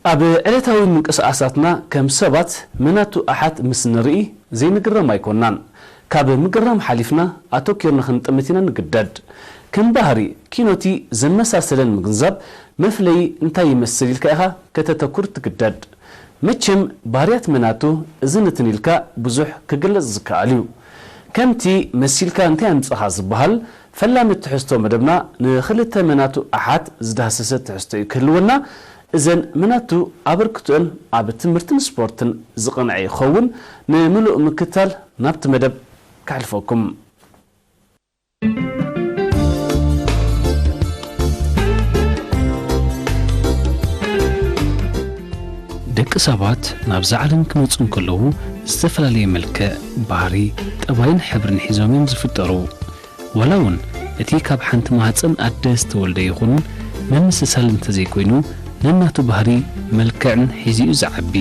ኣብ ዕለታዊ ምንቅስቓሳትና ከም ሰባት መናቱ ኣሓት ምስ ንርኢ ዘይንግረም ኣይኮናን። ካብ ምግራም ሓሊፍና ኣተኪርና ክንጥምት ኢና ንግደድ። ከም ባህሪ ኪኖቲ ዘመሳሰለን ምግንዛብ መፍለዪ እንታይ ይመስል ኢልካ ኢኻ ከተተኩር ትግደድ። መቸም ባህርያት መናቱ እዝን እትን ኢልካ ብዙሕ ክግለጽ ዝከኣል እዩ። ከምቲ መሲልካ እንታይ ኣምጽኻ ዝበሃል ፈላሚ ትሕዝቶ መደብና ንኽልተ መናቱ ኣሓት ዝዳህሰሰ ትሕዝቶ እዩ ክህልወና። እዘን መናቱ ኣበርክቶአን ኣብ ትምህርትን ስፖርትን ዝቐንዐ ይኸውን። ንምሉእ ምክታል ናብቲ መደብ ከሕልፈኩም። ደቂ ሰባት ናብዛ ዓለም ክመጹ እንከለዉ ዝተፈላለየ መልክዕ፣ ባህሪ፣ ጠባይን ሕብርን ሒዞም እዮም ዝፍጠሩ። ዋላ እውን እቲ ካብ ሓንቲ ማህፀን ኣደ ዝተወልደ ይኹን ምምስሳል እንተዘይኮይኑ ነናቱ ባህሪ መልክዕን ሒዙ እዩ ዝዓቢ።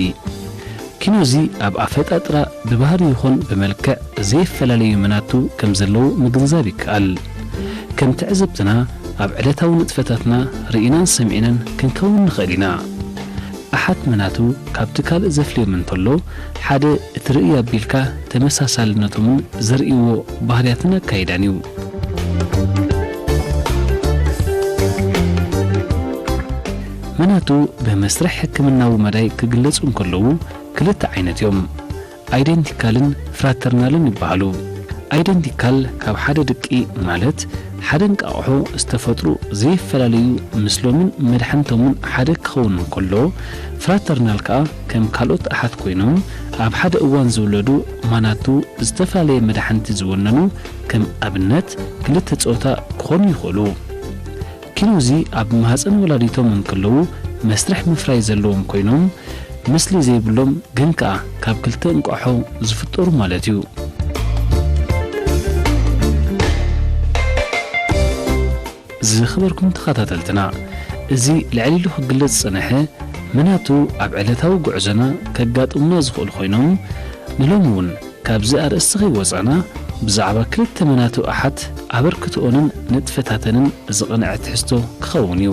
ኪኖዚ ኣብ ኣፈጣጥራ ብባህሪ ይኹን ብመልክዕ ዘይፈላለዩ መናቱ ከም ዘለዉ ምግንዛብ ይከኣል። ከም ትዕዝብትና ኣብ ዕለታዊ ንጥፈታትና ርኢናን ሰሚዕናን ክንከውን ንኽእል ኢና። ኣሓት መናቱ ካብቲ ካልእ ዘፍልዮም እንተሎ ሓደ እቲ ርእይ ኣቢልካ ተመሳሳልነቶምን ዘርእይዎ ባህርያትን ኣካይዳን እዩ። መናቱ ብመስርሕ ሕክምናዊ መዳይ ክግለጹ እንከለዉ ክልተ ዓይነት እዮም። ኣይደንቲካልን ፍራተርናልን ይበሃሉ። ኣይደንቲካል ካብ ሓደ ድቂ ማለት ሓደ እንቃቕሖ ዝተፈጥሩ ዘይፈላለዩ ምስሎምን መድሓኒቶምን ሓደ ክኸውን እንከሎ፣ ፍራተርናል ከኣ ከም ካልኦት ኣሓት ኮይኖም ኣብ ሓደ እዋን ዝውለዱ ማናቱ ዝተፈላለየ መድሓኒት ዝወነኑ ከም ኣብነት ክልተ ጾታ ክኾኑ ይኽእሉ። ኪኖዚ ኣብ ማህፀን ወላዲቶም እንከለዉ መስርሕ ምፍራይ ዘለዎም ኮይኖም፣ ምስሊ ዘይብሎም ግን ከኣ ካብ ክልተ እንቋሖ ዝፍጠሩ ማለት እዩ። ዝኸበርኩም ተኸታተልትና፣ እዚ ልዕል ኢሉ ክግለጽ ዝጸንሐ መናቱ ኣብ ዕለታዊ ጉዕዞና ከጋጥሙና ዝኽእሉ ኮይኖም፣ ንሎሚ እውን ካብዚ ኣርእስቲ ከይወጻና ብዛዕባ ክልተ መናቱ ኣሓት ኣበርክትኦንን ንጥፈታተንን ዝቐንዐ ትሕዝቶ ክኸውን እዩ።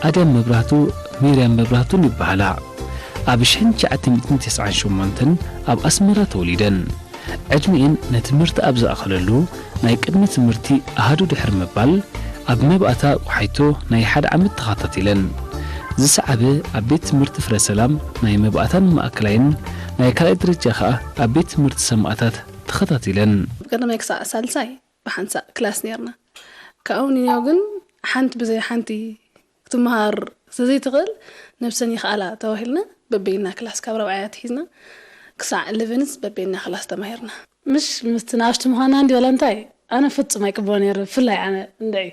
ኣድያም መብራህቱ፣ ሚርያም መብራህቱን ይበሃላ። ኣብ ሽሕን ትሽዓተ ሚእትን ተስዓን ሸሞንተን ኣብ ኣስመራ ተወሊደን። ዕድሚኤን ንትምህርቲ ኣብ ዝኣኸለሉ ናይ ቅድሚ ትምህርቲ ኣሃዱ ድሕሪ ምባል ኣብ መባእታ ወሓይቶ ናይ ሓደ ዓመት ተኸታቲለን። ዝሰዓበ ኣብ ቤት ትምህርቲ ፍረ ሰላም ናይ መባእታን ማእከላይን ናይ ካልኣይ ደረጃ ከኣ ኣብ ቤት ትምህርቲ ሰማእታት ተኸታቲለን። ቀዳማይ ክሳዕ ሳልሳይ ብሓንሳእ ክላስ ነይርና። ካብኡ ንዮ ግን ሓንቲ ብዘይ ሓንቲ ክትመሃር ስለዘይትኽእል ነብሰን ይኽኣላ ተባሂልና በበይና ክላስ ካብ ራብዓይ ኣትሒዝና ክሳዕ ኢለቨንስ በበይና ክላስ ተማሂርና። ምሽ ምስቲ ንኣሽቱ ምዃና እንዲ ወላ እንታይ ኣነ ፍጹም ኣይቅበሎ ነይረ። ብፍላይ ኣነ እንድዒ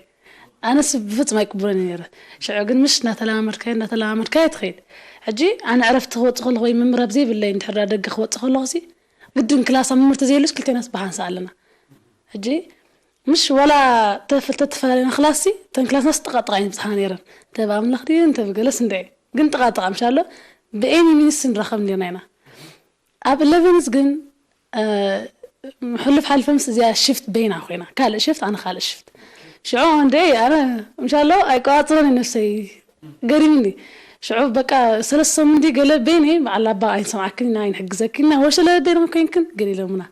ኣነስ ብፍጹም ኣይቅበሎ ነይረ። ሽዑ ግን ምሽ እናተለማመድካዮ እናተለማመድካዮ ትኸይድ። ሕጂ ኣነ ዕረፍቲ ክወጽእ ከለኹ ወይ ምምራብ ዘይብለይ እንድሕር ደገ ክወጽእ ከለኹሲ ግድን ክላስ ኣብ ምምርቲ ዘየሉስ ክልቴናስ ብሓንሳ ኣለና። ሕጂ ምሽ ዋላ ተፍ- ተተፈላለና ክላስሲ እተን ክላስናስ ጥቓጥቓ እየን ዝብጽሓና ነይረን። እንተ ብኣምላኽ ድዩ እንተ ብገለስ እንደ ግን ጥቓጥቓ ምሻሎ ብኤኒ ሚንስ ንራኸብ ነርና ኢና። ኣብ ኢለቨንስ ግን እ፣ ሕሉፍ ሓሊፈ ምስ እዚኣ ሽፍት በይና ኮይና ካልእ ሽፍት ኣነ ካልእ ሽፍት ሽዑ እንደ ኣነ ምሻሎ ኣይቆፃፅረን ነብሰይ ገሪምኒ። ሽዑ በቃ ሰለስተ ሰሙን ድዩ ገለ በይነይ በዓል ኣባ ኣይንሰምዓክን ኢና ኣይንሕግዘክን ኢና ወሸለ በይንኹም ኮይንክን ገለ ኢሎምና።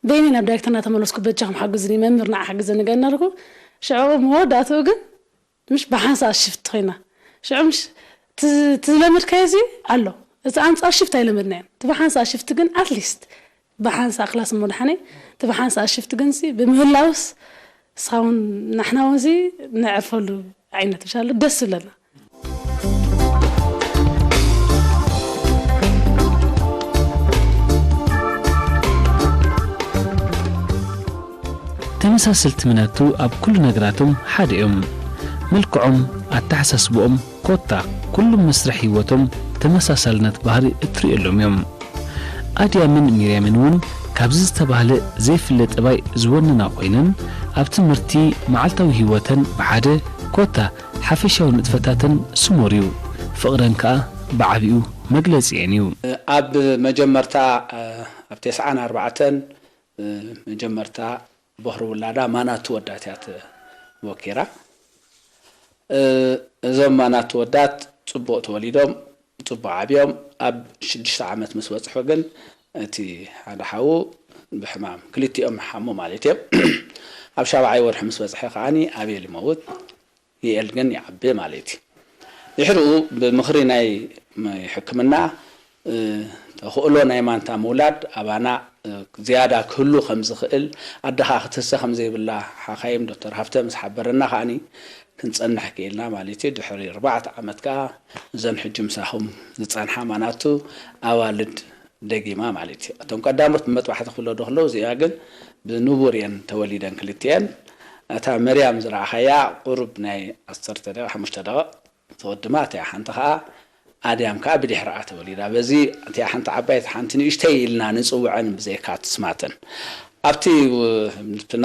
በይነይ ናብ ዳይሬክተር እናተመለስኩ በጃኹም ሓግዙኒ መምህር ንዓ ሓግዘኒ ገለ እናልኩ ሽዑ መወዳእትኡ ግን ምሽ ብሓንሳእ ሽፍት ኮይና ሽዑ ምሽ ትዝለመድካዮ ሲ ኣሎ እቲ ኣንፃር ሽፍት ኣይለመድናዮን እቲ ብሓንሳእ ሽፍት ግን ኣትሊስት ብሓንሳእ ክላስ እሞ ደሓነይ እቲ ብሓንሳእ ሽፍት ግን ሲ ብምህላውስ ንስኻ እውን ንሕና እውን ሲ ንዕርፈሉ ዓይነት ምሻሎ ደስ ዝብለና። ተመሳሰልቲ መናቱ ኣብ ኩሉ ነገራቶም ሓደ እዮም። መልክዖም፣ ኣተሓሳስብኦም፣ ኮታ ኩሉም መስርሕ ህይወቶም ተመሳሳልነት ባህሪ እትርእየሎም እዮም። ኣድያምን ሚርያምን እውን ካብዚ ዝተባህለ ዘይፍለ ጠባይ ዝወነና ኮይነን ኣብ ትምህርቲ መዓልታዊ ህይወተን ብሓደ ኮታ ሓፈሻዊ ንጥፈታተን ስሙር እዩ። ፍቕረን ከኣ ብዓቢኡ መግለጺኤን እዩ። ኣብ መጀመርታ ኣብ ተስዓን ኣርባዕተን መጀመርታ ቦኽሪ ውላዳ ማናቱ ወዳት እያ ተወኪራ። እዞም ማናቱ ወዳት ጽቡቕ ተወሊዶም ጽቡቕ ዓብዮም ኣብ ሽዱሽተ ዓመት ምስ በጽሑ ግን እቲ ሓደ ሓዉ ብሕማም ክልቲኦም ሓሙ ማለት እዮም። ኣብ ሻብዓይ ወርሒ ምስ በጽሐ ከዓኒ ኣቤል ይመውት። ይኤል ግን ይዓቢ ማለት እዩ። ድሕሪኡ ብምኽሪ ናይ ሕክምና ተኽእሎ ናይ ማንታ ምውላድ ኣባና ዝያዳ ክህሉ ከም ዝኽእል ኣደኻ ክትህሰ ከም ዘይብላ ሓኻይም ዶክተር ሃፍተ ምስ ሓበረና ከዓኒ ክንጸንሕ ክኢልና ማለት እዩ። ድሕሪ ኣርባዕተ ዓመት ከኣ እዘን ሕጂ ምሳኹም ዝጸንሓ ማናቱ ኣዋልድ ደጊማ ማለት እዩ። እቶም ቀዳሞት ብመጥባሕቲ ክውለዱ ከለዉ እዚኣ ግን ብንቡር እየን ተወሊደን ክልቲኤን። እታ መርያም ዝረኣኻያ ቁሩብ ናይ ዓሰርተ ደቂቕ ሓሙሽተ ደቂቕ ተወድማ እቲኣ ሓንቲ ኸኣ ኣድያም ከኣ ብድሕርኣ ተወሊዳ። በዚ እቲኣ ሓንቲ ዓባይ እታ ሓንቲ ንእሽተይ ኢልና ንጽውዐን ብዘይካ ትስማተን ኣብቲ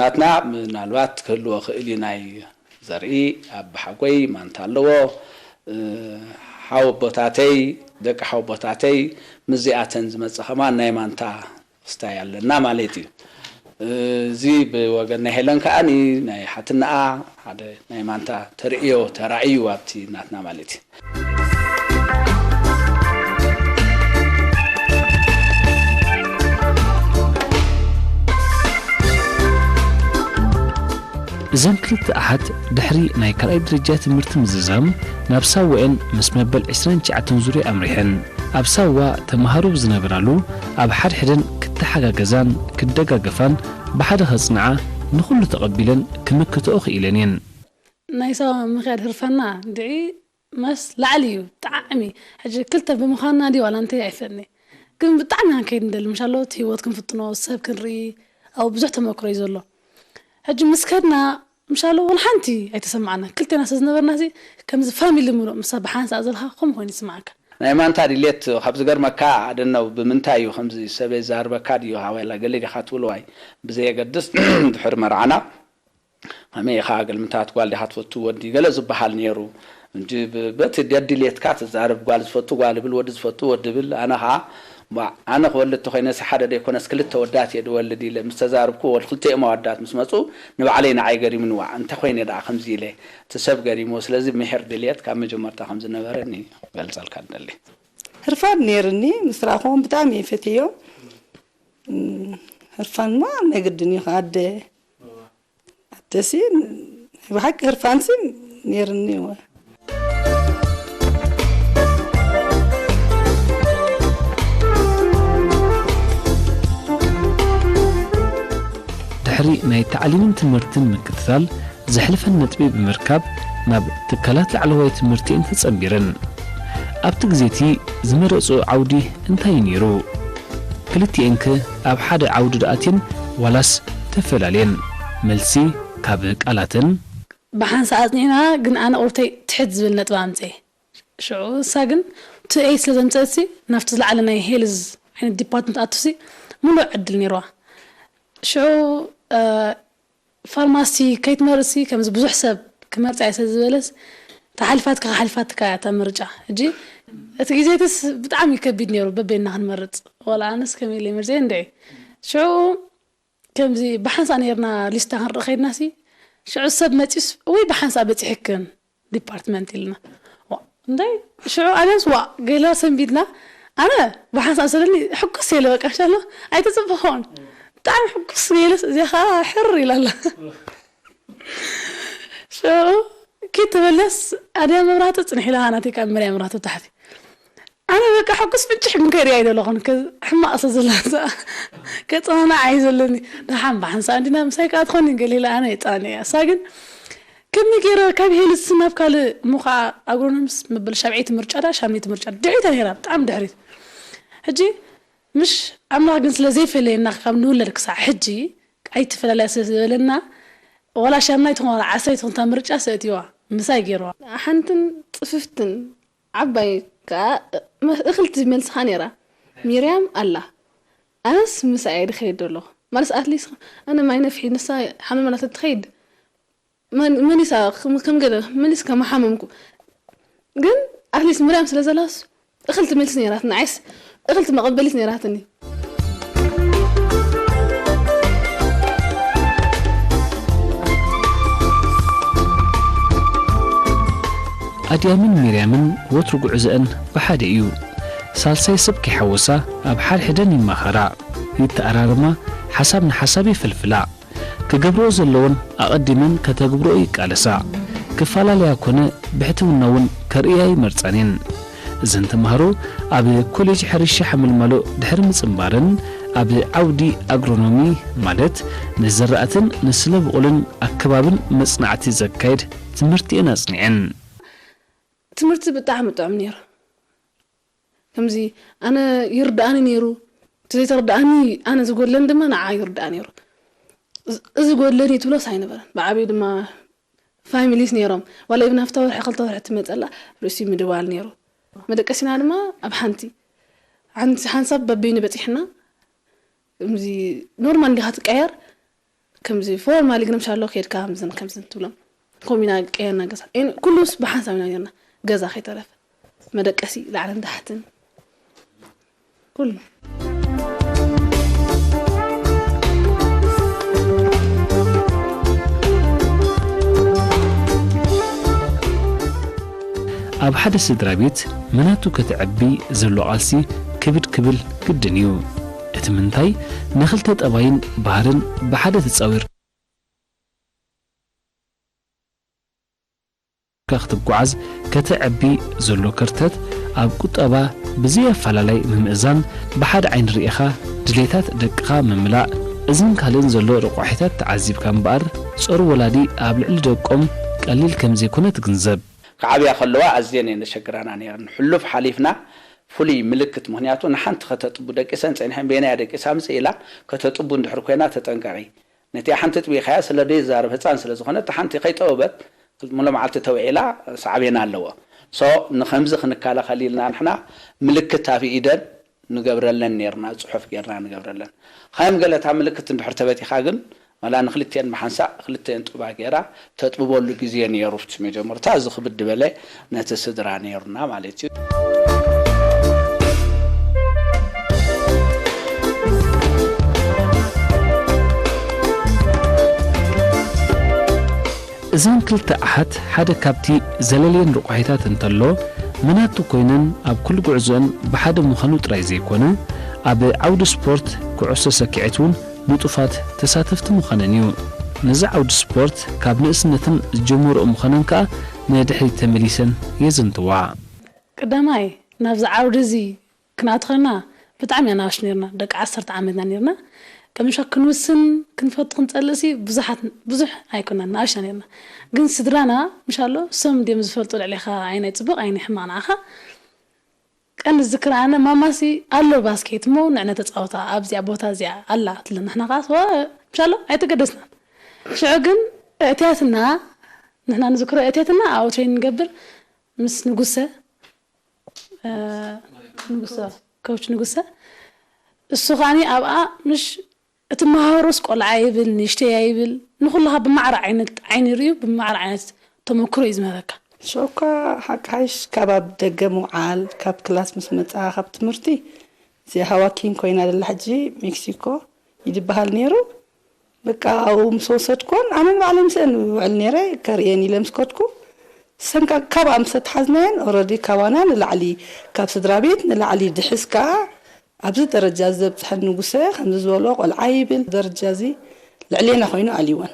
ናትና ምናልባት ክህልዎ ክእል እዩ ናይ ዘርኢ ኣቦሓጎይ ማንታ ኣለዎ። ሓወቦታተይ ደቂ ሓወቦታተይ ምስዚኣተን ዝመፀ ከማን ናይ ማንታ ክስታይ ኣለና ማለት እዩ። እዚ ብወገን ናይ ሄለን ከዓኒ ናይ ሓትናኣ ሓደ ናይ ማንታ ተርእዮ ተራእዩ ኣብቲ ናትና ማለት እዩ። እዘን ክልተ ኣሓት ድሕሪ ናይ ካልኣይ ደረጃ ትምህርቲ ምዝዛም ናብ ሳዋ'የን ምስ መበል ዕስራን ትሽዓተን ዙርያ ኣምሪሐን። ኣብ ሳዋ ተምሃሮ ብዝነበራሉ ኣብ ሓድሕደን ክተሓጋገዛን ክደጋገፋን ብሓደ ከጽንዓ ንኹሉ ተቐቢለን ክምክትኦ ክኢለን እየን። ናይ ሳዋ ምኽያድ ህርፋና ድዒ መስ ላዕሊ እዩ ብጣዕሚ። ሕጂ ክልተ ብምዃንና ድዩ ዋላ እንታይ ኣይፈለኒ ግን ብጣዕሚ ኢና ክንከይድ ንደሊ ምሻሎ እቲ ህይወት ክንፍትኖ ሰብ ክንርኢ ኣብኡ ብዙሕ ተመክሮ እዩ ዘሎ። ሕጂ ምስ ከድና ምሻሎ ወላ ሓንቲ ኣይተሰማዓና ክልቴና ስለ ዝነበርና እዚ ከምዚ ፋሚሊ ምሉእ ምሳ ብሓንሳእ ዘለካ ከምኡ ኮይኑ ይስማዓካ። ናይ ማንታ ድሌት ካብ ዝገርመካ ኣደነው ብምንታይ እዩ ከምዚ ሰበይ ዝዛርበካ ድዩ ሃዋይላ ገለ ዲኻ ትብልዋይ ብዘየገድስ ድሕሪ መርዓና ከመይ ኢኻ ገልምታት ጓል ዲኻ ትፈቱ ወዲ ገለ ዝበሃል ነይሩ እንጂ በቲ ደድልየትካ ትዛረብ ጓል ዝፈቱ ጓል ብል ወዲ ዝፈቱ ወዲ ብል ኣነ ኸዓ ኣነ ክወልድ ተኾይነስ ሓደ ደይኮነስ ክልተ ወዳት እየ ድወልድ ኢለ ምስ ተዛረብኩ ወዲ ክልቲኦም ኣወዳት ምስ መፁ ንባዕለይ ንዓይ ገሪሙኒ ዋዕ እንተ ኮይነ ደኣ ከምዚ ኢለ እቲ ሰብ ገሪሙ ስለዚ ምሒር ድልየት ካብ መጀመርታ ከም ዝነበረኒ ገልፀልካ ንደሊ። ህርፋን ነይርኒ ምስ ረኣኹዎም ብጣዕሚ እየ ፈትዮም ህርፋን ማ ናይ ግድን እዩ ኣደ ኣደሲ ናይ ብሓቂ ህርፋንሲ ነይርኒ እወ። ድሕሪ ናይ ታዕሊምን ትምህርትን ምክትታል ዘሕልፈን ነጥቢ ብምርካብ ናብ ትካላት ላዕለዋይ ትምህርቲ እየን ተጸንቢረን። ኣብቲ ግዜ እቲ ዝመረጽኦ ዓውዲ እንታይ እዩ ነይሩ? ክልቲኤንከ ኣብ ሓደ ዓውዲ ዶ ኣትየን ዋላስ ተፈላልየን? መልሲ ካብ ቃላተን። ብሓንሳእ ኣጽኒዕና ግን ኣነ ቁርብተይ ትሕት ዝብል ነጥቢ ኣምጽኤ። ሽዑ እሳ ግን ቱ ኤይ ስለ ዘምጸእሲ ናብቲ ዝለዓለ ናይ ሄልዝ ዓይነት ዲፓርትመንት ኣቱሲ ሙሉእ ዕድል ነይርዋ። ሽዑ ፋርማሲ ከይትመርጽሲ ከምዚ ብዙሕ ሰብ ክመርጻ እየ ስለ ዝበለስ ተሓሊፋትካ ሓሊፋትካ እያ እታ ምርጫ። ሕጂ እቲ ግዜትስ ብጣዕሚ ከቢድ ነይሩ በበይና ክንመርጽ ዋላ ኣነስ ከመይ ኢለ መርጸ እንድዒ ሽዑ ከምዚ ብሓንሳእ ነይርና ሊስታ ክንርኢ ከይድናሲ ሽዑ ሰብ መጺስ ወይ ብሓንሳእ በጺሕክን ዲፓርትመንት ኢልና እንታይ ሽዑ ኣነስ ዋእ ገይላ ሰንቢድና ኣነ ብሓንሳእ ሰደኒ ሕጉስ የለ በቃ ሻሎ ኣይተጽበኾን ብጣዕሚ ሕጉስ ገይለስ እዚኣ ከዓ ሕር ኢላላ ሽዑ ኪድ ተበለስ ኣድያ መብራህቱ ጽንሕ ኢላ ናተይ ካብ መርያ መብራህቱ ታሕቲ ኣነ በቃ ሕጉስ ፍንጭሕ ምከድ እያ ኣይደለኹን ሕማቕ ስለ ዘለና ከጸናና ኣይ ዘለኒ ደሓን ብሓንሳ እንዲና ምሳይ ከዓ ትኾኒ ገሊላ ኣነ የጻኒ እያ እሳ ግን ከመይ ገይረ ካብ ሄልስ ናብ ካልእ እሞ ከዓ ኣግሮኖምስ መበል ሻብዐይቲ ምርጫ ዳ ሻምነይቲ ምርጫ ድሕሪታ ነይራ ብጣዕሚ ድሕሪት ሕጂ ምሽ ኣምላኽ ግን ስለ ዘይፈለየና ካብ ንውለድ ክሳዕ ሕጂ ኣይትፈላለያ ስለ ዝበለና ዋላ ሻምናይ ትኹን ዋላ ዓስራይ ትኹን እታ ምርጫ ሰእትዋ ምሳይ ገይርዋ። ሓንትን ጽፍፍትን ዓባይ ከኣ እኽልቲ መልስኻ ነይራ ሚርያም ኣላ ኣነስ ምሳኣ እየ ድኸይድ ዘለኹ ማለት ኣትሊስ ኣነ ማይ ነፍሒ ንሳ ሓመም ኣላ ተትኸይድ መን- መኒሳ ከም- ከም ገለ መኒስ ከመሓመምኩ ግን ኣትሊስ ምርያም ስለ ዘላስ እኽል ትመልስ ነይራትኒ፣ ዓይስ እኽል ትመቐበሊት ነይራትኒ። ኣድያምን ሚርያምን ወትሩ ጉዕዘአን ብሓደ እዩ። ሳልሳይ ሰብ ከይሓወሳ ኣብ ሓድሕደን ይማኸራ፣ ይተኣራረማ፣ ሓሳብ ንሓሳብ ይፈልፍላ። ክገብርኦ ዘለወን ኣቐዲመን ከተግብርኦ ይቃለሳ። ክፈላለያ ኮነ ብሕትውና እውን ከርእያ ይመርጻን እየን። እዘን ተምሃሮ ኣብ ኮሌጅ ሕርሻ ሓመልማሎ ድሕሪ ምጽንባረን ኣብ ዓውዲ ኣግሮኖሚ ማለት ንዝራእትን ንስነ ብቑልን ኣከባብን መጽናዕቲ ዘካይድ ትምህርቲ እየን ኣጽኒዐን። ትምህርቲ ብጣዕሚ ጥዑም ነይሩ። ከምዚ ኣነ ይርድኣኒ ነይሩ፣ እቲ ዘይተረድኣኒ ኣነ ዝጎድለኒ ድማ ንዓ ይርድኣ ነይሩ። እዚ ጎድለኒ ትብሎስ ኣይነበረን። ብዓብዩ ድማ ፋሚሊስ ነይሮም። ዋላ ኢቭን ኣብታ ወርሒ ክልተ ወርሒ ትመፀላ ርእሲ ምድባል ነይሩ። መደቀሲና ድማ ኣብ ሓንቲ ሓንቲ ሓንሳብ በበይኑ በፂሕና ከምዚ ኖርማል እንዲኻ ትቀየር ከምዚ ፎርማሊ ግን ምሻሎ ከድካ ከምዝን ከምዝን ትብሎም ኮሚና ቀየርና ገዛ ኩሉስ ብሓንሳብ ኢና ነርና ገዛ ከይተረፈ መደቀሲ ላዕልን ታሕትን ኩሉ ኣብ ሓደ ስድራ ቤት መናቱ ከተዕቢ ዘሎ ቃልሲ ክብድ ክብል ግድን እዩ። እቲ ምንታይ ንኽልተ ጠባይን ባህርን ብሓደ ተጻዊርካ ክትጓዓዝ ከተዕቢ ዘሎ ከርተት ኣብ ቁጠባ ብዘይ ኣፈላላይ ምምእዛን ብሓደ ዓይኒ ርኢኻ ድሌታት ደቅኻ ምምላእ እዝን ካልእን ዘሎ ረቋሒታት ተዓዚብካ እምበኣር ጾር ወላዲ ኣብ ልዕሊ ደቆም ቀሊል ከምዘይኮነ ትግንዘብ። ክዓብያ ከለዋ ኣዝየን እየን ዘሸግራና ነይረን። ሕሉፍ ሓሊፍና ፍሉይ ምልክት ምኽንያቱ ንሓንቲ ከተጥቡ ደቂሰን ጸኒሐን በየናይ እያ ደቂሳ ኣምጽእ ኢላ ከተጥቡ እንድሕር ኮይና ተጠንቀቒ። ነቲኣ ሓንቲ ኣጥቢኻያ ስለ ደይዛረብ ህጻን ስለ ዝኾነ እታ ሓንቲ ከይጠወበት ክልተ መዓልቲ ተውዒላ ሳዕቤን ኣለዎ። So ንኸምዚ ክንከላኸል ኢልና ንሕና ምልክት ኣብ ኢደን ንገብረለን ኔርና፣ ጽሑፍ ጌርና ንገብረለን። ኸም ገለ እታ ምልክት እንድሕር ተበቲኻ ግን ዋላ ንኽልቲኤን ብሓንሳእ ክልቲኤን ጡባ ጌራ ተጥብበሉ ግዜ ኔሩ። ኣብቲ መጀመርታ እዚ ክብድ በለ ነቲ ስድራ ኔሩና ማለት እዩ። እዘን ክልተ ኣሓት ሓደ ካብቲ ዘለልየን ርቋሒታት እንተሎ፣ መናቱ ኮይነን ኣብ ኩሉ ጉዕዞአን ብሓደ ምዃኑ ጥራይ ዘይኮነ፣ ኣብ ዓውዲ ስፖርት ኩዕሶ ሰኪዔት እውን ንጡፋት ተሳተፍቲ ምዃነን እዩ። ነዚ ዓውዲ ስፖርት ካብ ንእስነተን ዝጀመርኦ ምዃነን ከኣ ንድሕሪት ተመሊሰን የዘንትዋ። ቀዳማይ ናብዚ ዓውዲ እዚ ክንኣቱ ከለና ብጣዕሚ ኢና ንኣሽቱ ነርና፣ ደቂ ዓሰርተ ዓመት ኢና ነርና። ከም ንሻ ክንውስን ክንፈቱ ክንጸልእሲ ብዙሓት ብዙሕ ኣይኮናን፣ ንኣሽቱ ነርና። ግን ስድራና ምሻሎ ሰም ድዮም ዝፈልጡ ልዕሌኻ ዓይናይ ጽቡቕ ዓይናይ ሕማቕ ንዓኻ። ቀንዲ ዝክር ኣነ ማማሲ ኣሎ ባስኬት እሞ ንዕነ ተጻወታ ኣብዚኣ ቦታ እዚኣ ኣላ ትልና ንሕና ከኣ ስዋ ምሻሎ ኣይተገደስናን። ሽዑ ግን እእትያትና ንሕና ንዝክሮ እእትያትና ኣብኡ ትሬን ንገብር ምስ ንጉሰ ንጉሰ ኮች ንጉሰ እሱ ከዓኒ ኣብኣ ምሽ እቲ መሃሮስ ቆልዓ ይብል ንእሽተይ ኣይብል ንኩልኻ ብማዕረ ዓይነት ዓይኒ ርእዩ ብማዕረ ዓይነት ተመክሮ እዩ ዝመረካ። ሸኳ ሓቂ ሓይሽ ካብ ኣብ ደገ ምውዓል ካብ ክላስ ምስ መጻ ካብ ትምህርቲ እዚኣ ሃዋኪን ኮይና ደላ ሕጂ ሜክሲኮ ይድበሃል ነይሩ። በቃ ኣብኡ ምስ ወሰድኮን ኣነ ንባዕለይ ምስአን ውዕል ነይረ ከርእየን ኢለ ምስ ከድኩ ሰንካ ካብ ኣምሰ ተሓዝናየን ኦረዲ ካባና ንላዕሊ ካብ ስድራ ቤት ንላዕሊ ድሕስ ከዓ ኣብዚ ደረጃ እዚ ዘብፅሐን ንጉሰ ከምዚ ዝበሎ ቆልዓ ይብል ደረጃ እዚ ልዕሌና ኮይኑ ኣልይወን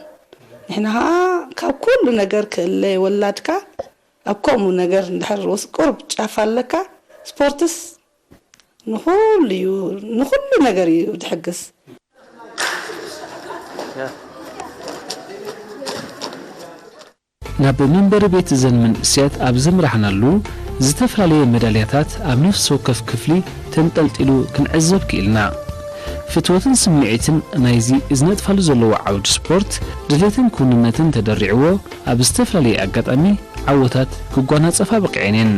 ንሕና ከዓ ካብ ኩሉ ነገር ክእለ ወላድካ ኣብ ከምኡ ነገር እንድሕር ወስ ቁርብ ጫፍ ኣለካ ስፖርትስ ንኩሉ እዩ ንኩሉ ነገር እዩ ድሕግዝ ናብ መንበሪ ቤት እዘን መንእሰያት ኣብ ዘምራሕናሉ ዝተፈላለየ መዳልያታት ኣብ ነፍሲ ወከፍ ክፍሊ ተንጠልጢሉ ክንዕዘብ ክኢልና። ፍትወትን ስምዒትን ናይዚ ዝነጥፋሉ ዘለዎ ዓውዲ ስፖርት ድሌትን ክውንነትን ተደሪዕዎ ኣብ ዝተፈላለየ ኣጋጣሚ ዓወታት ክጓናጸፋ በቂዐን እየን።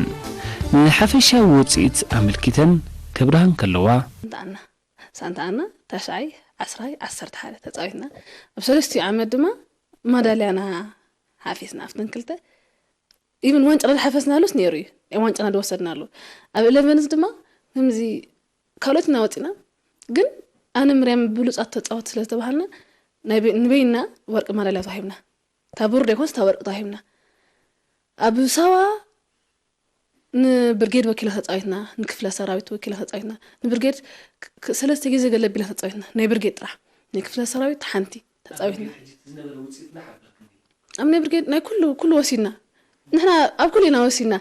ንሓፈሻዊ ውጽኢት ኣመልኪተን ከብርሃ እንከለዋ። ሳንታ ኣና፣ ሳንታ ኣና፣ ታሽዓይ፣ ዓስራይ፣ ዓሰርተ ሓደ ተጻዊትና። ኣብ ሰለስቲኡ ዓመት ድማ ማዳልያና ሓፊስና ኣብተን ክልተ ኢቭን ዋንጫ ዳሓፈስናሉስ ነይሩ እዩ። ናይ ዋንጫና ዝወሰድናሉ። ኣብ ኢለቨንስ ድማ ከምዚ ካልኦት ኢና ወፂና፣ ግን ኣነ ምርያም ብሉፃት ተፃወት ስለ ዝተባሃልና ናይ በ- ንበይና ወርቂ ማዳልያ ተዋሂብና። እታ ብሩር ዘይኮነስ እታ ወርቂ ተዋሂብና። ኣብ ሳዋ ንብርጌድ ወኪላ ተፃዊትና፣ ንክፍለ ሰራዊት ወኪላ ተፃዊትና። ንብርጌድ ክ- ክ- ሰለስተ ግዜ ገለቢና ተፃዊትና፣ ናይ ብርጌድ ጥራሕ። ናይ ክፍለ ሰራዊት ሓንቲ ተፃዊትና። ኣብ ናይ ብርጌድ ናይ ኩሉ ኩሉ ወሲድና። ንሕና ኣብ ኩሉ ኢና ወሲድና።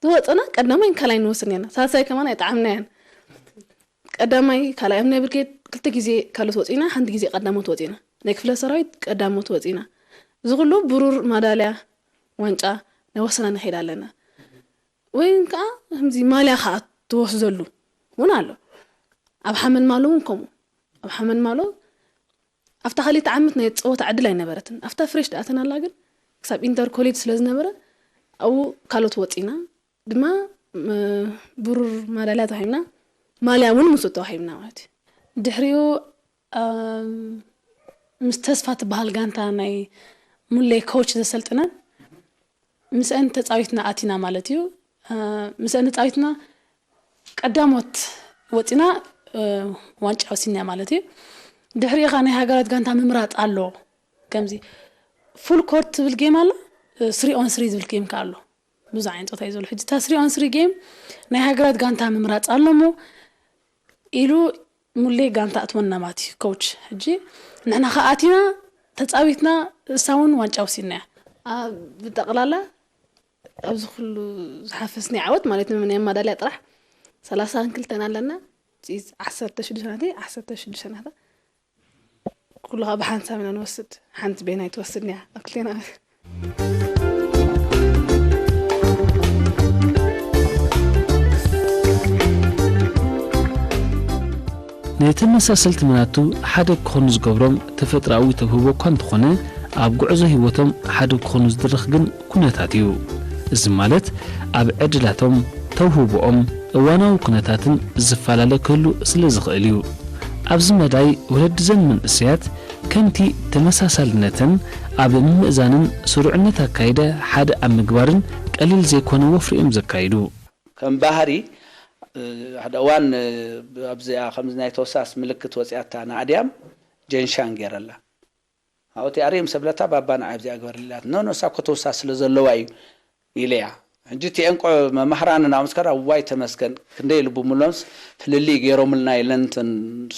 ዝወፀና ቀዳማይ ካልኣይ ንወስድ ነርና። ሳልሳይ ከማን ኣይጠዓምናያን። ቀዳማይ ካልኣይ ኣብ ናይ ብርጌድ ክልተ ግዜ ካልኦት ወፂና፣ ሓንቲ ግዜ ቀዳሞት ወፂና። ናይ ክፍለ ሰራዊት ቀዳሞት ወፂና። እዚ ኩሉ ብሩር ማዳልያ ዋንጫ ናይ ወሰና ንኸይድ ኣለና። ወይ ከዓ ከምዚ ማልያ ከዓ ትወስደሉ እውን ኣሎ። ኣብ ሓመን ማሎ እውን ከምኡ። ኣብ ሓመን ማሎ ኣብታ ካልኣይቲ ዓመት ናይ ፀወታ ዕድል ኣይነበረትን። ኣብታ ፍሬሽ ደኣተናላ ግን ክሳብ ኢንተር ኮሌጅ ስለ ዝነበረ ኣብኡ ካልኦት ወፂና ድማ ም- ብሩር ማዳልያ ተዋሂብና፣ ማልያ እውን ምስ ተዋሂብና ማለት እዩ። ድሕሪኡ ኣም፣ ምስ ተስፋ ትበሃል ጋንታ ናይ ሙሌ ኮች ዘሰልጥነን ምስአን ተፃዊትና ኣቲና ማለት እዩ። አ፣ ምስአን ተፃዊትና ቀዳሞት ወፂና እ፣ ዋንጫ ወሲድና ማለት እዩ። ድሕሪኡ ኸዓ ናይ ሃገራት ጋንታ ምምራፅ ኣሎ። ከምዚ ፉል ኮርት ትብል ጌም ኣላ፣ ስሪ ኦን ስሪ ዝብል ጌም ከ ኣሎ። ብዙሕ ዓይነት ፆታ እዩ ዘሎ። ሕጂ እታ ስሪ ኦን ስሪ ጌም ናይ ሃገራት ጋንታ ምምራፅ ኣሎ እሞ ኢሉ ሙሌ ጋንታ ኣትወና ማለት እዩ ኮች። ሕጂ ንሕና ከኣቲና ተፃዊትና እሳ እውን ዋንጫ ወሲድና እያ። ኣብ ብጠቕላላ ኣብዚ ኩሉ ዝሓፈስኒ ዓወት ማለት ነው ናይ ማዳልያ ጥራሕ ሰላሳን ክልተን ኣለና። እዚ ዓሰርተ ሽዱሽተ ናተይ፣ ዓሰርተ ሽዱሽተ ናታ። ኩሉ ከዓ ብሓንሳብ ኢና ንወስድ። ሓንቲ ቤናይ ትወስድኒ እያ ኣብ ክልቴና። ንተመሳሰልቲ መናቱ ሓደ ክኾኑ ዝገብሮም ተፈጥሮኣዊ ተውህቦ እኳ እንተኾነ፣ ኣብ ጉዕዞ ህይወቶም ሓደ ክኾኑ ዝድርኽ ግን ኩነታት እዩ። እዚ ማለት ኣብ ዕድላቶም፣ ተውህቦኦም፣ እዋናዊ ኩነታትን ዝፈላለ ክህሉ ስለ ዝኽእል እዩ። ኣብዚ መዳይ ወለዲ ዘን መንእሰያት ከምቲ ተመሳሳልነተን ኣብ ምምእዛንን ስሩዕነት ኣካይደ ሓደ ኣብ ምግባርን ቀሊል ዘይኮነ ወፍሪ እዮም ዘካይዱ። ከም ባህሪ ሓደ እዋን ኣብዚኣ ከምዚ ናይ ተወሳስ ምልክት ወፂኣታ ንኣድያም ጀንሻን ገይረላ ኣብቲ ኣርየም ሰብለታ ባባ ንዓይ ኣብዚኣ ግበርልላት ኖ ኖ እሳ እኮ ተወሳስ ስለ ዘለዋ እዩ ኢለያ ሕጂ እቲ ዕንቆ መማህራን ናብ ምስከዳ ዋይ ተመስገን ክንደይ ልቡ ምሎምስ ፍልልይ ገይሮምልና ኢለን እተን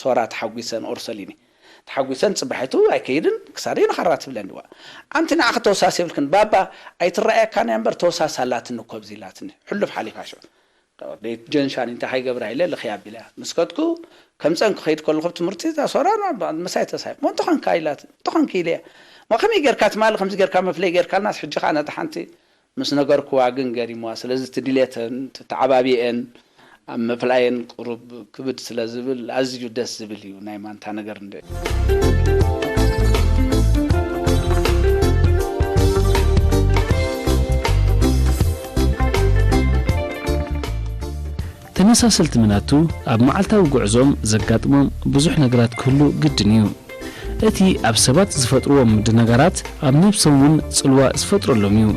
ሶራ ተሓጒሰን ኦርሰሊኒ ተሓጒሰን ፅባሒቱ ኣይከይድን ክሳደይ ንኻራ ትብለኒ ዋ ኣንቲ ንዓኺ ተወሳስ የብልክን ባባ ኣይትረኣየካን እያ እምበር ተወሳስ ኣላትኒ እኮ ኣብዚ ኢላትኒ ሕሉፍ ሓሊፋ ሽዑ ጀንሻን እንታይ ከይገብራ ኢለ ልኽያ ኣቢለያ ምስ ከድኩ ከምፀን ክኸይድ ከለኹ ኣብ ትምህርቲ እዛ ሶራ ምሳይ ተሳሂብ ሞ እንተኾንካ ኢላት እንተኾንኪ ኢለያ ሞ ከመይ ጌርካ ትማሊ ከምዚ ጌርካ መፍለይ ጌርካልናስ ሕጂ ከዓ ነታ ሓንቲ ምስ ነገርኩዋ ግን ገሪምዋ ስለዚ እቲ ድሌተን እቲ ተዓባቢኤን ኣብ ምፍላየን ቅሩብ ክብድ ስለ ዝብል ኣዝዩ ደስ ዝብል እዩ ናይ ማንታ ነገር እንደ ተመሳሰልቲ ምናቱ ኣብ መዓልታዊ ጉዕዞም ዘጋጥሞም ብዙሕ ነገራት ክህሉ ግድን እዩ። እቲ ኣብ ሰባት ዝፈጥርዎም ምድንጋራት ኣብ ነብሶም እውን ጽልዋ ዝፈጥረሎም እዩ።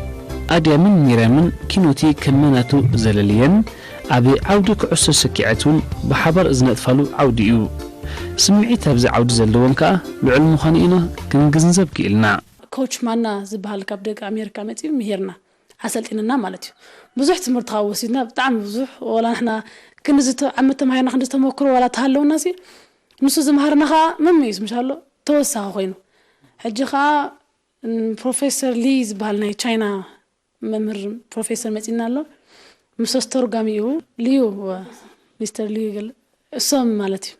ኣድያምን ሚርያምን ኪኖቲ ከም መናቱ ዘለልየን ኣብ ዓውዲ ኩዕሶ ሰኪዐት እውን ብሓባር ዝነጥፋሉ ዓውዲ እዩ። ስምዒት ኣብዚ ዓውዲ ዘለወን ከኣ ልዑል ምዃኑ ኢና ክንግንዘብ ክኢልና። ኮች ማና ዝበሃል ካብ ደቂ ኣሜሪካ መጺኡ ምሂርና ኣሰልጢንና ማለት እዩ። ብዙሕ ትምህርቲ ካብ ወሲድና ብጣዕሚ ብዙሕ ወላ ንሕና ክንዚ ዓመት ተማሂርና ክንዚ ተመክሮ ዋላ ተሃለውና ሲ ንሱ ዝምሃርና ከዓ መመይስ ምሻሎ ተወሳኺ ኮይኑ ሕጂ ከዓ ፕሮፌሰር ሊ ዝበሃል ናይ ቻይና መምህር ፕሮፌሰር መፂና ኣሎ ምስ ኣስተርጓሚኡ ልዩ ሚስተር ልዩ ይገል እሶም ማለት እዩ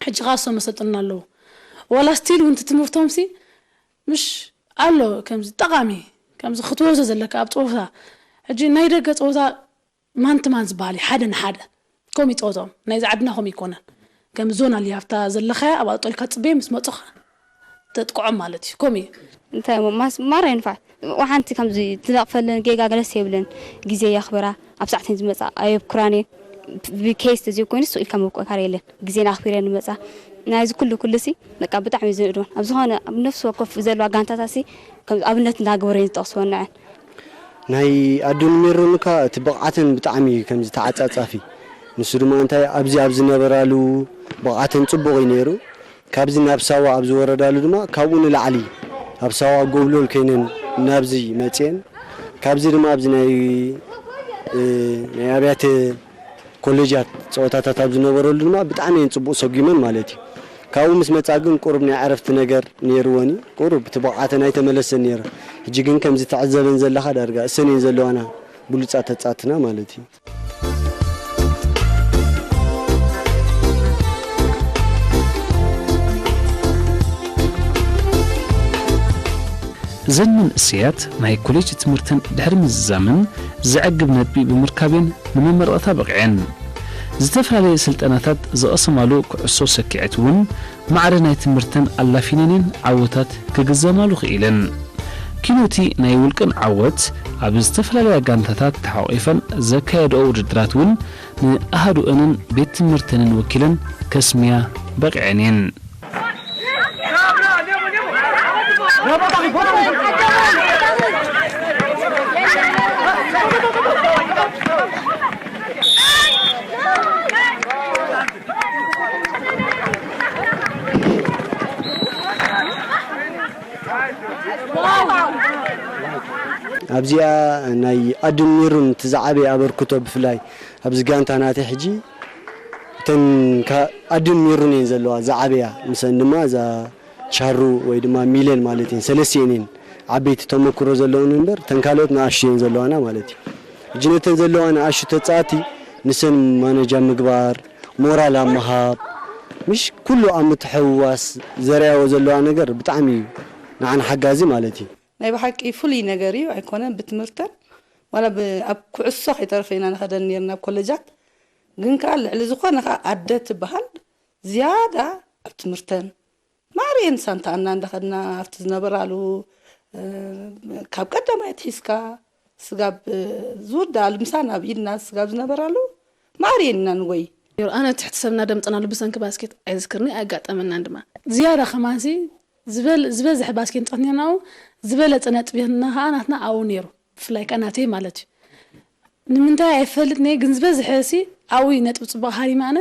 ሕጂ ከዓ እሶም መሰልጥና ኣለዉ ዋላ ስቲል እውን ትምህርቶም ሲ ምሽ ኣሎ ከምዚ ጠቃሚ ከምዚ ክትወዞ ዘለካ ኣብ ፀወታ ሕጂ ናይ ደገ ፀወታ ማንትማን ዝበሃል እዩ ሓደ ንሓደ ከምኡ ይፀወቶም ናይዚ ዓድና ከምኡ ይኮነን ከም ዞን ኣልያፍታ ዘለኻያ ኣብ ኣጠልካ ፅበየ ምስ መፁኻ ተጥቅዖም ማለት እዩ ከምኡ እዩ እንታይ ማስ ማራ ይንፋዕ ወሓንቲ ከምዚ ትነቕፈለን ጌጋ ገለስ የብለን ግዜ የኽብራ ኣብ ሳዕተን ዝመፃ ኣየብኩራን እየ ብኬስ ተዘይኮይኑ ስቕ ኢልካ መብቆካር የለን ግዜና ኣኽቢረን ንመፃ ናይዚ ኩሉ ኩሉ ሲ በቃ ብጣዕሚ እዩ ዝንእድወን ኣብ ዝኾነ ኣብ ነፍሲ ወከፍ ዘለዋ ጋንታታት ሲ ከም ኣብነት እንዳገበረ እየን ዝጠቕስወን ንዐን ናይ ኣዱን ሚሩን እኳ እቲ ብቕዓተን ብጣዕሚ እዩ ከምዚ ተዓጻጻፊ። ንሱ ድማ እንታይ ኣብዚ ኣብ ዝነበራሉ ብቕዓተን ጽቡቕ እዩ ነይሩ። ካብዚ ናብ ሳዋ ኣብ ዝወረዳሉ ድማ ካብኡ ንላዕሊ ኣብ ሳዋ ጎብለል ኮይነን ናብዚ መጽየን። ካብዚ ድማ ኣብዚ ናይ፣ እ፣ ናይ ኣብያተ ኮሌጃት ጸወታታት ኣብ ዝነበረሉ ድማ ብጣዕሚ እየን ጽቡቕ ሰጒመን ማለት እዩ። ካብኡ ምስ መጻ ግን ቁሩብ ናይ ዕረፍቲ ነገር ነይርወን እዩ። ቁሩብ እቲ ብቕዓተን ኣይተመለሰን ነይሩ። ሕጂ ግን ከምዚ ትዕዘበን ዘለኻ ዳርጋ እሰን እየን ዘለዋና ብሉጻት ተጻትና ማለት እዩ። እዘን መንእሰያት ናይ ኮሌጅ ትምህርተን ድሕሪ ምዝዛመን ዘዕግብ ነጥቢ ብምርካብየን ንመመረቕታ በቒዐን። ዝተፈላለየ ስልጠናታት ዝቐሰማሉ ኩዕሶ ሰኪዐት እውን ማዕረ ናይ ትምህርተን ኣላፊነንየን ዓወታት ክግዘማሉ ክኢለን። ኪኖቲ ናይ ውልቅን ዓወት ኣብ ዝተፈላለያ ጋንታታት ተሓቒፈን ዘካየድኦ ውድድራት እውን ንኣሃዱአንን ቤት ትምህርተንን ወኪለን ከስምያ በቒዐን እየን። ኣብዚኣ ናይ ኣድን ሚሩን እቲ ዝዓበየ ኣበርክቶ ብፍላይ ኣብዚ ጋንታ ናተይ ሕጂ እተን ኣድን ሚሩን እየን ዘለዋ ዝዓበያ። ምስአን ድማ እዛ ቻሩ ወይ ድማ ሚለን ማለት እየን። ሰለስቲኤን እየን ዓበይቲ ተመክሮ ዘለወን እምበር እተን ካልኦት ንኣሽቱ እየን ዘለዋና ማለት እዩ። ሕጂ ነተን ዘለዋ ንኣሽቱ ተጻወቲ ንሰን ማነጃ ምግባር፣ ሞራል ኣብ ምሃብ፣ ምሽ ኩሉ ኣብ ምትሕውዋስ ዘርእያዎ ዘለዋ ነገር ብጣዕሚ እዩ ንዓና ሓጋዚ ማለት እዩ። ናይ ብሓቂ ፍሉይ ነገር እዩ ኣይኮነን ብትምህርተን ዋላ ኣብ ኩዕሶ ከይተረፈ ኢና ንኸደን ነርና ኣብ ኮለጃት ግን ከዓ ልዕሊ ዝኾነ ከዓ ኣደ ትበሃል ዝያዳ ኣብ ትምህርተን ማዕረ እየን ሳንትኣና እንዳኸድና ኣብቲ ዝነበራሉ ካብ ቀዳማይ ኣትሒዝካ ስጋብ ዝውዳኣሉ ምሳና ኣብ ኢድና ስጋብ ዝነበራሉ ማዕረ እየን ኢና ንጎይ። ኣነ ትሕቲ ሰብ እናደምፀናሉ ብሰንኪ ባስኬት ኣይዝክርኒ ኣያጋጠመናን ድማ። ዝያዳ ከማንሲ ዝበል ዝበዝሐ ባስኬት ንፃወት ነርና ኣብኡ ዝበለፀ ነጥቢ ክህልወና ከዓ ናትና ኣብኡ ነይሩ ብፍላይ ከዓ ናተይ ማለት እዩ። ንምንታይ ኣይፈልጥን እየ ግን ዝበዝሐ ሲ ኣብኡ እዩ ነጥቢ ፅቡቕ ሃሪመ ኣነ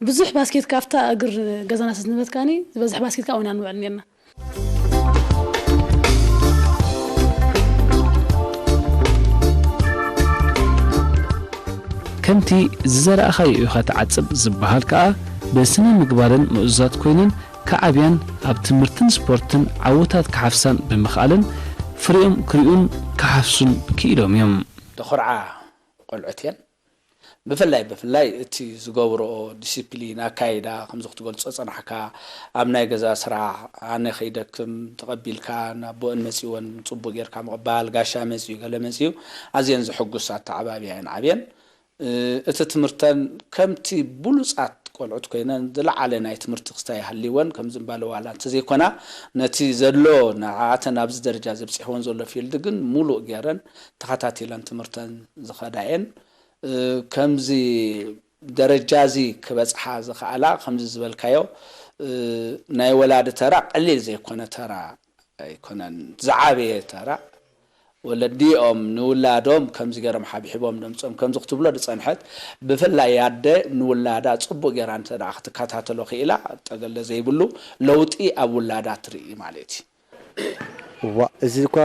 ብዙሕ ባስኬት ካብታ እግር ገዛና ስለ ዝነበትካኒ ዝበዝሐ ባስኬት ከዓ ኣብኡ ኢና ንውዕል ነርና። ከምቲ ዝዘራእኻዮ ኢኻ ትዓጽድ ዝበሃል ከኣ ብስነ ምግባረን ምእዙዛት ኮይነን ክዓብያን ኣብ ትምህርትን ስፖርትን ዓወታት ክሓፍሳን ብምኽኣለን ፍሪኦም ክሪኡን ክሓፍሱን ክኢሎም እዮም። ዘኹርዓ ቆልዑት እየን። ብፍላይ ብፍላይ እቲ ዝገብርኦ ዲሲፕሊን፣ ኣካይዳ ከምዚ ክትገልጾ ዝጸናሕካ ኣብ ናይ ገዛ ስራሕ ኣነ ከይደክም ተቐቢልካ ንኣቦአን መጺወን ጽቡቕ ጌርካ ምቕባል፣ ጋሻ መጺኡ ገለ መጺኡ ኣዝየን ዘሐጉስ ኣተዓባብያ እየን ዓብየን። እቲ ትምህርተን ከምቲ ብሉጻት ቆልዑት ኮይነን ዝለዓለ ናይ ትምህርቲ ክስታይ ሃልይወን ከም ዝንባለ ዋላ እንተዘይኮና ነቲ ዘሎ ንዓኣተን ኣብዚ ደረጃ ዘብጺሕወን ዘሎ ፊልድ ግን ሙሉእ ጌረን ተኸታቲለን ትምህርተን ዝኸዳ እየን። ከምዚ ደረጃ እዚ ክበጽሓ ዝኸኣላ ከምዚ ዝበልካዮ ናይ ወላዲ ተራ ቀሊል ዘይኮነ ተራ ኣይኮነን፣ ዝዓበየ ተራ ወለዲኦም ንውላዶም ከምዚ ገይሮም ሓብሒቦም ደምፅኦም ከምዚ ክትብሎ ዝፀንሐት ብፍላይ ኣደ ንውላዳ ፅቡቅ ገይራ እንተ ክትከታተሎ ክኢላ ጠገለ ዘይብሉ ለውጢ ኣብ ውላዳ ትርኢ ማለት እዩ። እዋ እዚ እኳ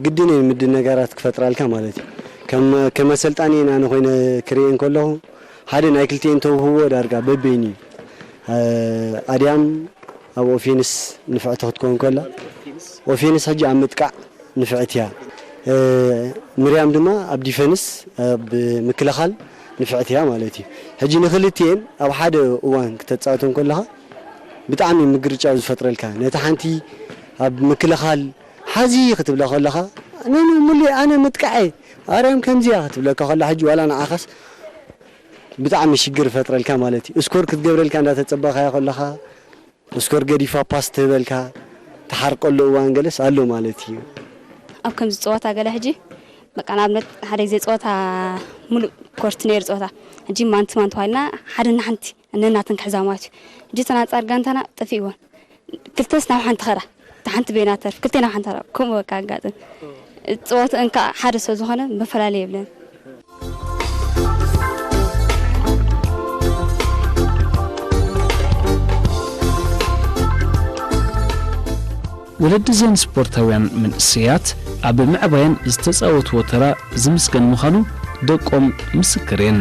ግድን እዩ ምድንጋራት ክፈጥራልካ ማለት እዩ። ከም ከም ኣሰልጣኒ ኢና ንኮይነ ክርእየን ከለኹ ሓደ ናይ ክልቲኤን ተውህቦ ዳርጋ በበይኑ እዩ። ኣድያም ኣብ ኦፌንስ ንፍዕቲ ክትከውን ከላ ኦፌንስ ሕጂ ኣብ ምጥቃዕ ንፍዕቲ እያ። ምርያም ድማ ኣብ ዲፈንስ ኣብ ምክልኻል ንፍዕቲ እያ ማለት እዩ። ሕጂ ንክልቲኤን ኣብ ሓደ እዋን ክተፃወተን ከለኻ ብጣዕሚ ምግርጫው ዝፈጥረልካ ነቲ ሓንቲ ኣብ ምክልኻል ሓዚ ክትብላ ከለኻ ኣነ ሙሌ ኣነ ምጥቃዐ ኣርያም ከምዚያ ክትብለካ ከላ ሕጂ ዋላ ንዓኻስ ብጣዕሚ ሽግር ይፈጥረልካ ማለት እዩ። እስኮር ክትገብረልካ እንዳተፀበኻያ ከለኻ እስኮር ገዲፋ ፓስ ትህበልካ ትሓርቀሉ እዋን ገለስ ኣሎ ማለት እዩ። ኣብ ከምዚ ፀወታ ገለ ሕጂ በቃ ንኣብነት ሓደ ግዜ ፀወታ ሙሉእ ኮርት ነይሩ ፀወታ ሕጂ ማንቲ ማን ተባሂልና ሓደ ንሓንቲ ነናተን ክሕዛ ማለት እዩ። ሕጂ እተን ኣንፃር ጋንታና ጠፊእወን ክልተስ ናብ ሓንቲ ኸዳ እታ ሓንቲ በይና ተርፍ ክልተ ናብ ሓንቲ ኸዳ ከምኡ በቃ ኣጋጥም ጸወተን ከኣ ሓደ ሰብ ዝኾነ መፈላለይ የብለን። ወለዲ እዘን ስፖርታውያን መንእሰያት ኣብ ምዕባየን ዝተጻወትዎ ተራ ዝምስገን ምዃኑ ደቆም ምስክር እየን።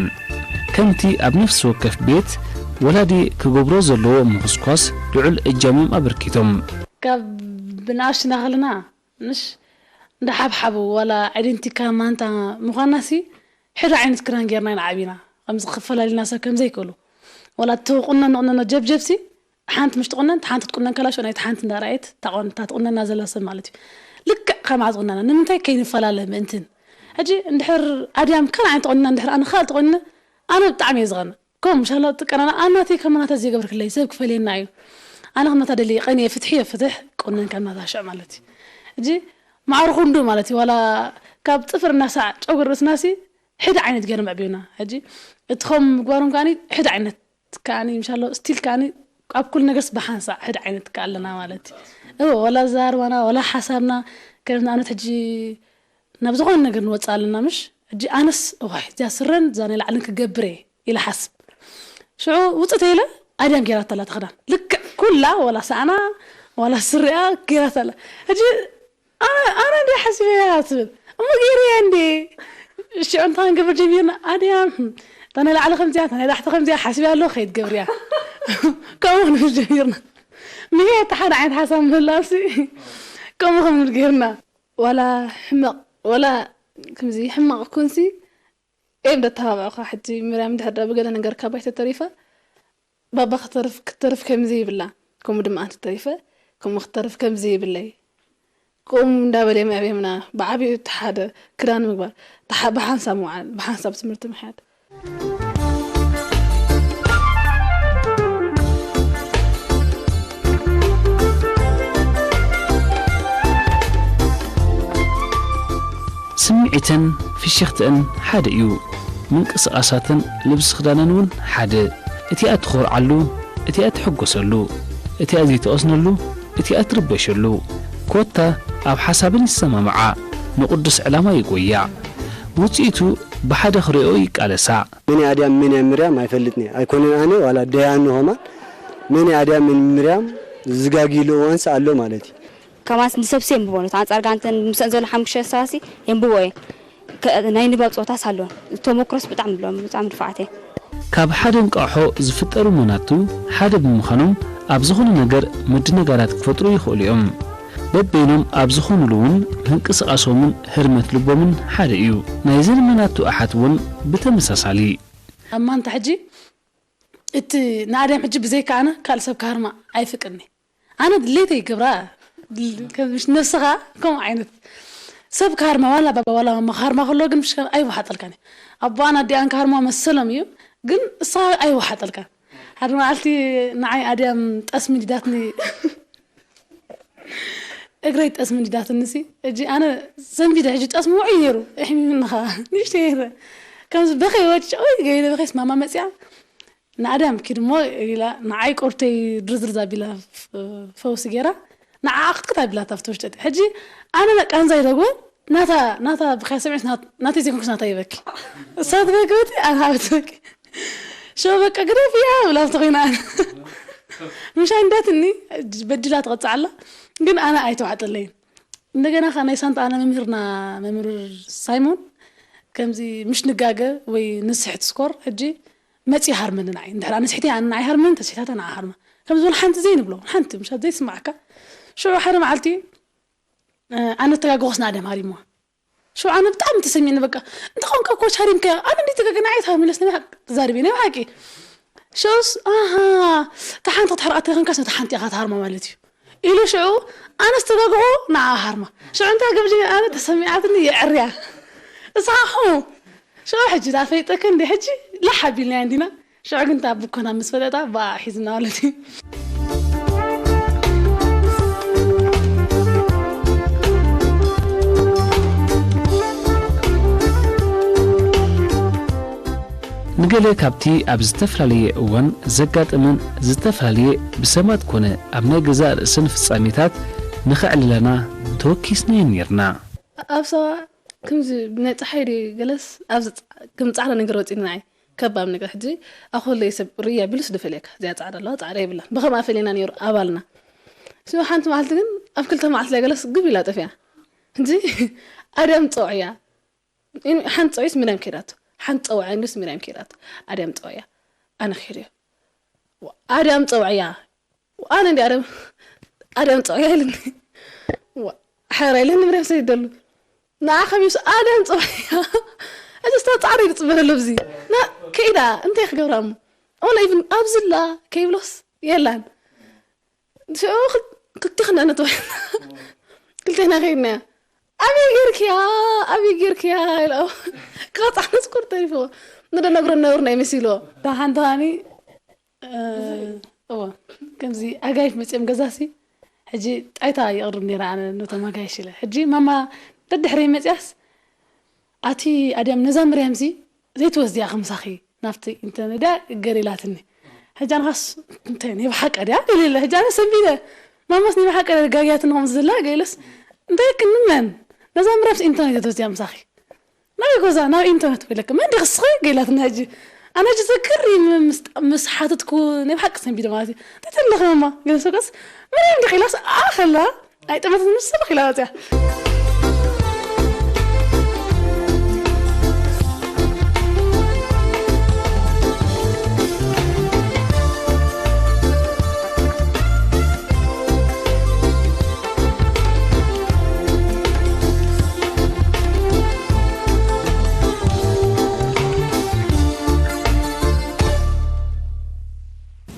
ከምቲ ኣብ ነፍሲ ወከፍ ቤት ወላዲ ክገብሮ ዘለዎ ምኹስኳስ ልዑል እጃሞም ኣበርኪቶም። ካብ ብንኣሽቱና ከለና ምሽ እንዳ ሓብሓቡ ዋላ ኣዒደንቲካ ማንታ ምዃንና ሲ ሕደ ዓይነት ክዳን ጌርና ኢና ዓቢና ከምዚ ክፈላልዩና ሰብ ከምዘይክእሉ ዋላ እቲ ቁኖ ንቑነኖ ጀብጀብ ሲ ሓንቲ ምሽ ትቑነን እታ ሓንቲ ክትቁነን ከላ ሽዑ ናይቲ ሓንቲ እንዳረኣየት እታ ትቑነና ዘላ ሰብ ማለት እዩ ልክዕ ከምኣ ዝቑነና ንምንታይ ከይንፈላለ ምእንትን ሕጂ እንድሕር ኣድያም ካልእ ዓይነት ተቖኒና እንድሕር ኣነ ካልእ ተቖኒነ ኣነ ብጣዕሚ እየ ዝቐንእ ከምኡ ምሻላ ትቀናና ኣናተይ ከም ናታ ዘይገብርክለይ ሰብ ክፈልየና እዩ ኣነ ከም ናታ ደልየ ቀንየ ፍትሒ እየ ፍትሕ ቁነን ከም ናታ ሽዕ ማለት እዩ ሕጂ ማዕረ ክንዱ ማለት እዩ ዋላ ካብ ፅፍር እናሳዕ ጨጉሪ ርእስናሲ ሕደ ዓይነት ገይሮም ኣዕብዩና ሕጂ እቲ ከም ምግባሮም ከዓኒ ሕደ ዓይነት ከዓኒ ምሻሎ ስቲል ከዓኒ ኣብ ኩሉ ነገርስ ብሓንሳእ ሕደ ዓይነት ከ ኣለና ማለት እዩ እወ ወላ ኣዘራርባና ወላ ሓሳብና ከም ንኣብነት ሕጂ ናብ ዝኾነ ነገር ንወፅእ ኣለና ምሽ ሕጂ ኣነስ እዋይ እዚኣ ስረን እዛ ናይ ላዕልን ክገብር እየ ኢለ ሓስብ ሽዑ ውፅእ ተይለ ኣድያም ገይራታ ኣላ ተኽዳን ልክዕ ኩላ ወላ ሳዕና ወላ ስሪኣ ገይራታ ኣላ ሕጂ ኣነ ኣነ እንደ ሓሲበያ ትብል እሞ ገይረያ እንደ ሽዑ እንታይ ክንገብር ጀሚርና ኣድያም እታ ናይ ላዕሊ ከምዚኣ እታ ናይ ታሕቲ ከምዚኣ ሓሲበያ ኣለኹ ከይትገብርያ ከምኡ ክንብል ጀሚርና ምሄ እቲ ሓደ ዓይነት ሓሳብ ምህላውሲ ከምኡ ክንብል ገይርና ዋላ ሕመቕ ዋላ ከምዚ ሕመቕ ኩንሲ ኤም ደተባብዑኻ ሕጂ ምርያም እንድሕር ዳ ብገለ ነገር ካብ ባይተ ተሪፋ ባባ ክተርፍ ክትተርፍ ከምዚ ይብላ ከምኡ ድማ ኣንቲ ተሪፈ ከምኡ ክትተርፍ ከምዚ ይብለይ ከምኡ እንዳበለ የምዕብየምና ብዓብዩ እቲ ሓደ ክዳን ምግባር ብሓንሳብ ምውዓል ብሓንሳብ ትምህርቲ ምሕያድ ስምዒተን ፍሽኽተአን ሓደ እዩ። ምንቅስቓሳተን ልብሲ ክዳነን እውን ሓደ። እቲኣ ትኾርዓሉ፣ እቲኣ ትሕጎሰሉ፣ እቲኣ ዘይትቐስነሉ፣ እቲኣ ትርበሸሉ። ኮታ ኣብ ሓሳበን ይሰማምዓ፣ ንቕዱስ ዕላማ ይጎያ። ውፅኢቱ ብሓደ ክሪኦ ይቃለሳ። መን እያ ኣድያም መን እያ ምርያም ኣይፈልጥን እየ ኣይኮነን ኣነ ዋላ ደያኑ ኸማን መን እያ ኣድያም መን ምርያም ዝጋግይሉ እዋንስ ኣሎ ማለት እዩ። ከማስ ንሰብሲ የንብቦ ነቲ ኣንጻር ጋንተን ምስአን ዘሎ ሓሙሽተ ሰባሲ የንብቦ እየ። ናይ ንባብ ጸወታስ ኣሎ። ተሞክሮስ ብጣዕሚ ብሎም ብጣዕሚ ንፉዓት እየ። ካብ ሓደ እንቃሖ ዝፍጠሩ መናቱ ሓደ ብምዃኖም ኣብ ዝኾነ ነገር ምድንጋራት ክፈጥሩ ይኽእሉ እዮም። በበይኖም ኣብ ዝኾኑሉ እውን ምንቅስቓሶምን ህርመት ልቦምን ሓደ እዩ። ናይዘን መናቱ ኣሓት እውን ብተመሳሳሊ። ኣብ ማንታ ሕጂ እቲ ንኣድያም ሕጂ ብዘይካ ኣነ ካልእ ሰብ ክሃርማ ኣይፍቅድኒ ኣነ ድሌተይ ይገብራ ምሽ ነብስኻ ከምኡ ዓይነት ሰብ ክሃርማ ዋላ ባባ ዋላ ማማ ክሃርማ ከሎ ግን ምሽ ኣይወሓጠልካን ኣቦኣን ኣዲኣን ክሃርማ መሰሎም እዩ ግን እሳ ኣይወሓጠልካን ሓደ መዓልቲ ንዓይ ኣድያም ጠስሚ ዲዳትኒ እግረይ ጠስሚ እንዲዳትንሲ እጂ ኣነ ሰንቢደ ሕጂ ጠስሚ ውዑይ ነይሩ እሕሚምኒ ኸዓ ንእሽተይ ነይረ ከምዚ በኸይ ወጭ ወይ ገይረ በኸይስ ማማ መፅያ ንኣዳም ኪድ እሞ ኢላ ንዓይ ቆርተይ ድርዝርዝ ኣቢላ ፈውሲ ገይራ ንዓዓ ክትክት ኣቢላታ ኣብቲ ውሽጠ ሕጂ ኣነ ቃንዛ ይደግቦ ናታ ናታ ብኸያ ሰሚዕስ ናተይ ዘይኮንኩስ ናታ ይበኪ እሳ ትበኪ በቲ ኣነ ሃበት ትበኪ ሸው በቃ ግደፍያ ብላ ተኾይና ኣነ ምሻ እንዳትኒ በድላ ትቐጽዓላ ግን ኣነ ኣይተዋዕጠለይን እንደገና ከ ናይ ሳንጣ ኣነ መምህርና መምህር ሳይሞን ከምዚ ምሽ ንጋገ ወይ ንስሕት ስኮር ሕጂ መጺ ሃርመኒ ንዓይ እንድሕር ኣነ ስሕቲ ኣነ ንዓይ ሃርመኒ ተስሒታታ ንዓ ሃርማ ከም ዝበሉ ሓንቲ ዘይንብሎ ሓንቲ ምሻ ዘይስማዓካ ሽዑ ሓደ መዓልቲ ኣነ ተጋግኾስ ንኣደም ሃሪምዋ ሽዑ ኣነ ብጣዕሚ ተሰሚዕኒ በቃ እንተ ኾንካ ኮች ሃሪምካዮ ኣነ እንዴት ተጋገ ንዓይ ትሃርሚ ለስ ናይ ብሓቂ ትዛርቢ ናይ ብሓቂ ሽዑስ ኣሃ እታ ሓንቲ ክትሕርቃ ተኾንካስ ነታ ሓንቲ ኢኻ ትሃርማ ማለት እዩ ኢሉ ሽዑ ኣነ ዝተጋግኾ ንዓ ሃርማ ሽዑ እንታይ ገብር ጀሚረ ኣነ ተሰሚዓትኒ የዕርያ እሳ ኹ ሽዑ ሕጂ ዳ ፈይጠከ እንዲ ሕጂ ላሕ ኣቢልናያ እንዲና ሽዑ ግን እታ ብኮና ምስ ፈለጣ ብኣ ሒዝና ማለት እዩ። ንገለ ካብቲ ኣብ ዝተፈላለየ እዋን ዘጋጠመን ዝተፈላለየ ብሰባት ኮነ ኣብ ናይ ገዛእ ርእሰን ፍጻሜታት ንኸዕልለና ተወኪስናየን ኔርና። ኣብ ሰባ ከምዚ ናይ ፀሓይ ድዩ ገለስ ኣብዚ ፃ- ከም ፃዕዳ ነገር ወፂኒ ንዓይ ከባብ ነገር ሕጂ ኣኮለይ ሰብ ርያ ቢሉስ ድፈልየካ እዚኣ ፃዕዳ ኣለዋ ፃዕዳ የብላን ብኸምኣ ፈሊና ነይሩ ኣባልና ስ ሓንቲ መዓልቲ ግን ኣብ ክልተ መዓልቲ ላይ ገለስ ግብ ኢላ ጠፊያ ሕጂ ኣድያም ፀውዕያ ሓንቲ ፀውዒስ ሚርያም ከይዳቶ ሓንቲ ፀውዓ ንስ ሚርያም ከይዳቶ ኣድያም ፀውዕያ ኣነ ክሄድ እዮ ኣድያም ፀውዕያ ኣነ እንዲ ኣድያም ኣድያም ፀውዕያ ኢልኒ ሓራ ኢለኒ ምርያም ሰይደሉ ንዓ ከሚስ ኣድያም ፀውዕያ እዚ ስታ ፃዕሪ ይፅበለሉ ብዚ ከይዳ እንታይ ክገብራ እሞ ኦላ ኢቭን ኣብዝላ ከይብሎስ የላን ሽዑ ክልቲኽና ነተባሂልና ክልቴና ከይድና ኣበይ ጌርክያ ኣበይ ጌርክያ ኢላ ክቐፃዕ መስኩር ተሪፍዎ ንደነግሮ ነብር ናይ መሲልዎ ሓንቲ ከዓኒ እዎ ከምዚ ኣጋይሽ መፅኦም ገዛሲ ሕጂ ጣይታ ይቕርብ ነይረ ኣነ ነቶም ኣጋይሽ ኢለ ሕጂ ማማ ደድሕረይ መፅያስ ኣቲ ኣድያም ነዛ ምርያምሲ ዘይትወስድያ ከምሳኺ ናብቲ ኢንተርነት ድያ ገር ኢላትኒ ሕጂ ኣነኻስ እንታይ ናይ ብሓቂ ድያ ገለ ኢለ ሕጂ ኣነ ሰንቢደ ማማስ ናይ ብሓቂ ድያ ጋግያትኒ ከምዚ ዘላ ገለስ እንታይ ክንመን ነዛ ምርያምስ ኢንተርነት እያ ትወስድያ ምሳኺ ናይ ጎዛ ናብ ኢንተርነት በለክ መን ዲኽስኺ ገላትና ሕጂ ኣነ ሕጂ ዘገርም ምስ ሓተትኩ ናይ ብሓቂ ሰንቢደ ማለት እዩ እንታይ ተለኺ ማማ ገለ ሰብቀስ ምንም ዲኺ ኢላስ ኣኸላ ኣይጠመተት ምስ ሰበኽ ኢላ ወፅያ